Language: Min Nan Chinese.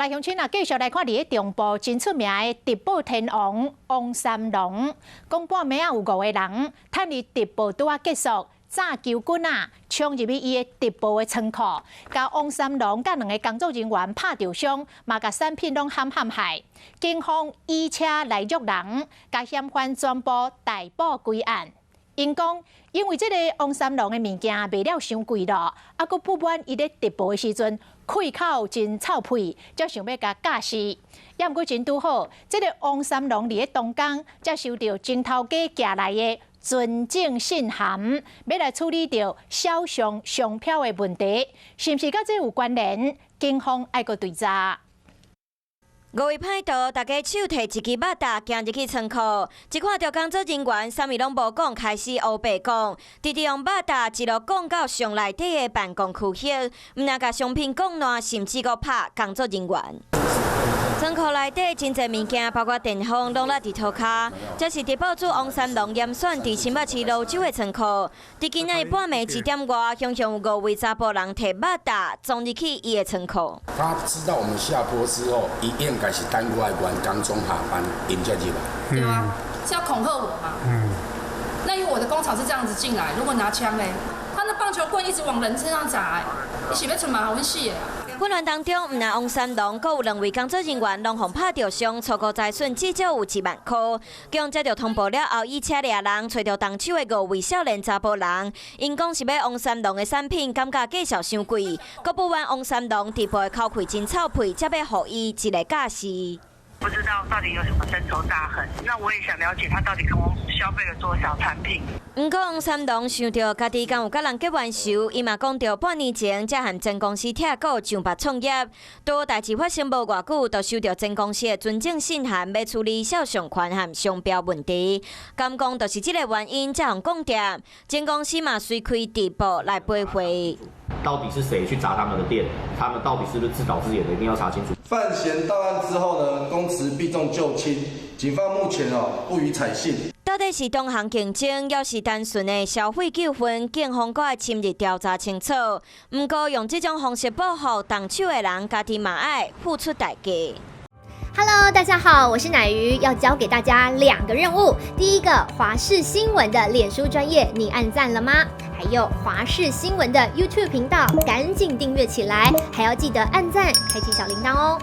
來鄉親啊，繼續來看佇咧中部真出名的直播天王王三郎，講半暝仔有五個人，趁伊直播拄仔結束，炸球棍仔，衝入去伊的直播的倉庫，共王三郎佮兩个工作人員拍著傷，嘛共產品攏陷陷害。警方以車來約人，共嫌犯全部逮捕歸案。𪜶講，因為這个王三郎的物件賣了傷貴囉，啊，閣不滿伊咧直播的時陣，開口真臭屁，才想欲共教死。也毋過真拄好，這个王三郎佇咧東港，才收著前頭家寄來的存證信函，欲來處理著肖像商標的問題，是毋是佮這有關聯？警方愛閣追查。五位歹徒，大家手提一支肉脣行入去倉庫，一看著工作人員，啥物攏無講，開始烏白講，直直用肉脣一路摃到上內底的辦公區域，毋但共商品摃爛，甚至閣拍工作人員。倉庫內底真濟物件，包括電風，攏落佇塗跤。這是直播主王三郎嚴選佇新北市蘆洲的倉庫。佇今仔日半暝1點外，雄雄有五位查埔人提肉脣衝入去伊的倉庫。他知道我們下播之後，伊應該是等我的員工總下班，𪜶才入來。對啊，是要恐嚇我嘛？嗯。那因為我的工廠是這樣子進來，如果拿槍咧，他那棒球棍一直往人身上砸，欸，伊是欲出馬阮死的。混亂當中，毋但王三郎，閣有兩位工作人員攏予拍著傷，初步財損至少有1萬箍。警接著通報了後，以車掠人，揣著動手的五位少年查埔人，𪜶講是買王三郎的產品，感覺價數傷貴，閣不滿王三郎直播的口氣真臭屁，才欲予伊一个教示。不知道到底有什麼深仇大恨，那我也想了解他到底跟我消費了多少產品。毋過王三郎想著家己敢有佮人結冤仇，伊嘛講著半年前才和前公司拆股上別創業，拄代誌發生無偌久，就收著前公司的存證信函，欲處理肖像權和商標問題。敢講就是這个原因才予摃店，前公司嘛隨開直播來賠貨。到底是誰去砸他們的店？他們到底是不是自導自演的？一定要查清楚。范閒到案之後呢，供詞避重就輕，警方目前哦不予採信。到底是同行競爭，抑是單純的消費糾紛？警方閣愛深入調查清楚。毋過用這種方式報復動手的人，家己嘛愛付出代價。 Hello，大家好，我是乃瑜，要交給大家兩個任務。第一個，華視新聞的臉書專頁，你按讚了嗎？還有華視新聞的 YouTube 頻道，趕緊訂閱起來，還要記得按讚，開啟小鈴鐺哦。